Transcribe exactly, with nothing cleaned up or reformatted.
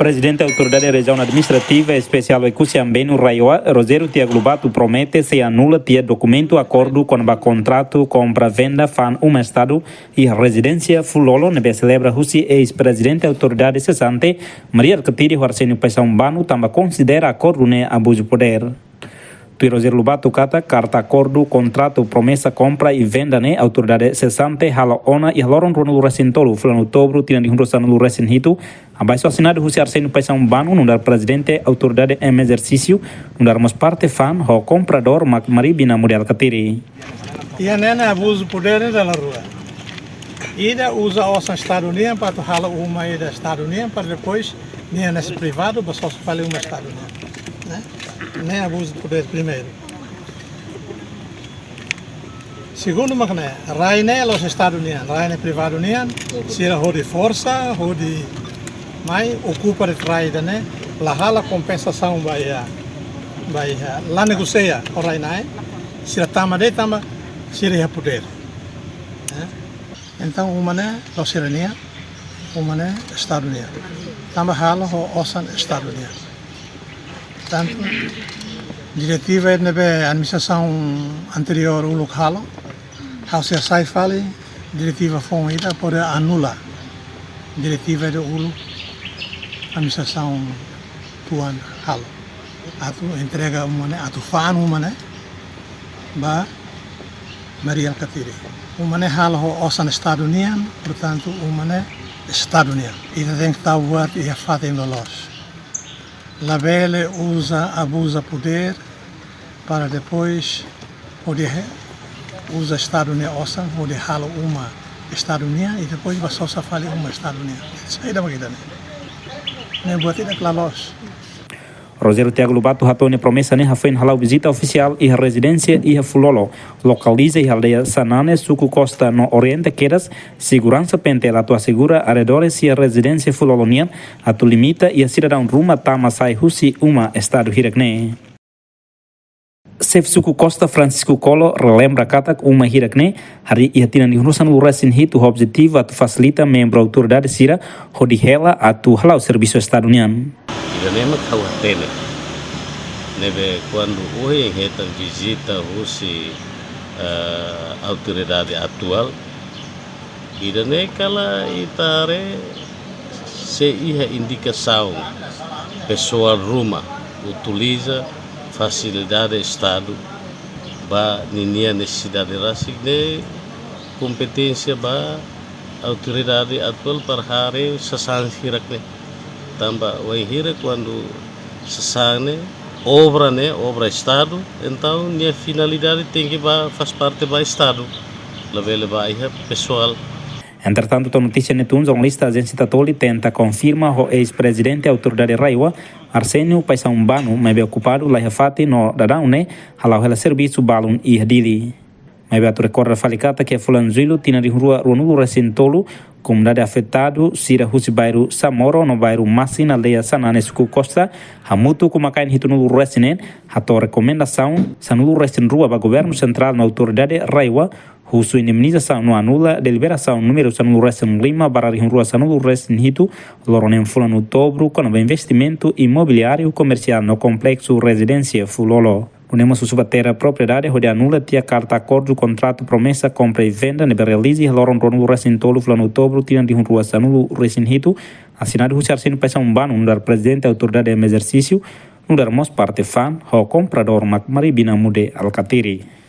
Prezidente Autoridade Rejiaun Administrativa Espesiál Oekusi Ambenu RAEOA, Rogério Tiago Lobato, promete sei anula tiha dokumentu akordu kona-ba kontratu kompra-venda fa'an uma Estadu iha rezidénsia Fulolo ne'ebé selebra husi eis-prezidente autoridade sesante Mari Alkatiri ho Arsénio Paixão Bano, tanba konsidera akordu ne'e abuzu podér. Tuir Rogério Lobato katak karta akordu kontratu promesa kompra i venda ne'e autoridade sesante hala'o ona iha loron ruanulu-resin-tolu fulan Outubru tinan rihun rua sanulu-resin-hitu, abaixo assinadu husi Arsénio Paixão Bano, nu'udar prezidente autoridade em exercício, nu'udar mós parte fa'an ho kompradór mak Mari Bina Mude Alkatiri. Iha ne'e ne'e abuzu podér ne'e dala rua. Ida uza osan Estadu nian para atu halo uma ida Estadu nian, para depois nia hanesan privadu bá sosa fali uma Estadu nian. Ne'e? Ne'e abuzu podér primeiru. Segundu mak ne'e, rai ne'e la'ós Estadu nian, rai ne'e privadu nian, sira hodi forsa, hodi mai okupa de'it rai ida-ne'e, la halo kompensasaun ba iha, ba iha, la negosia ho rai-na'in, sira tama de'it tanba sira iha podér. Eh? Entaun, uma ne'e la'ós sira-nian, uma ne'e Estadu nian. Tanba halo ho osan Estadu nian. Tantu, diretiva ne'ebé administrasaun anteriór uluk halo, ha'u sei hasai fali diretiva foun ida para anula diretiva ida uluk administrasaun tuan halo. Atu entrega uma ne'e, atu fa'an uma ne'e ba Mari Alkatiri. Uma ne'e halo ho osan Estadu nian, portantu, uma ne'e Estadu nian. Ita tenke tau buat iha fatin loloos. Labele uza, abuza podér para depois hodi he-, uza Estadu nia osan, hodi halo uma Estadu nian, i depois bá sosa fali uma Estadu nian. Saida mak ida-ne'e? Ne'e buat ida la loos. Rogério Tiago Lobato hato'o nia promesa ne'e hafoin hala'o vizita ofisiál iha rezidénsia iha Fulolo, lokaliza iha aldeia Sanane, suku Costa, no orienta kedas seguransa PNTL atu asegura arredores iha rezidénsia Fulolo nian, atu limita iha sidadaun ruma tama sai husi uma Estadu hirak-ne'e. Xefe suku Costa, Francisco Colo, relembra katak uma hirak-ne'e harii iha tinan rihun rua sanulu-resin-hitu ho objetivu atu fasilita membru autoridade sira hodi hela atu hala'o servisu Estadu nian. Ida-ne'e mak ha'u hatene. Ne'ebé kuandu ohin hetan vizita husi, eh, autoridade atuál, ida-ne'e kala ita haree sei iha indikasaun pesoál ruma utiliza fasilidade Estadu ba ninia nesesidade rasik, ne'e kompeténsia ba autoridade atuál para haree sasán hirak-ne'e. Tanba wainhira kuandu sasán ne'e, obra ne'e, obra Estadu, entaun nia finalidade tenke ba faz parte ba Estadu, labele ba iha pesoál. Entretantu, to'o notísia ne'e tun, jornalista Ajénsia Tatoli tenta konfirma ho eis-prezidente autoridade RAEOA, Arsénio Paixão Bano, maibé okupadu la iha fatin no daudaun ne'e hala'o hela servisu balun iha Dili. Maibé atu rekorda fali katak iha fulan Jullu tinan rihun rua ruanulu-resin-tolu, komunidade afetadu sira husi bairru Samoro no bairru Masin, aldeia Sanane, suku Costa, hamutuk ho uma-kain hitunulu-resin-neen, hato'o rekomendasaun sanulu-resin-rua ba governu sentrál no autoridade RAEOA, husu indemnizasaun no anula deliberasaun númeru sanulu-resin-lima barra rihun rua sanulu-resin-hitu, loron neen fulan Outubru, kona-ba investimentu imobiliáriu komersiál no kompleksu rezidénsia Fulolo. Nune'e mós husu ba Terra Propriedade hodi anula tiha karta akordu kontratu promesa kompra i venda ne'ebé realiza iha loron ruanulu-resin-tolu fulan Outubru tinan rihun rua sanulu-resin-hitu, asinadu husi Arsénio Paixão Bano, nu'udar prezidente autoridade em exercício, nu'udar mós parte fa'an ho kompradór mak Mari Bina Mude Alkatiri.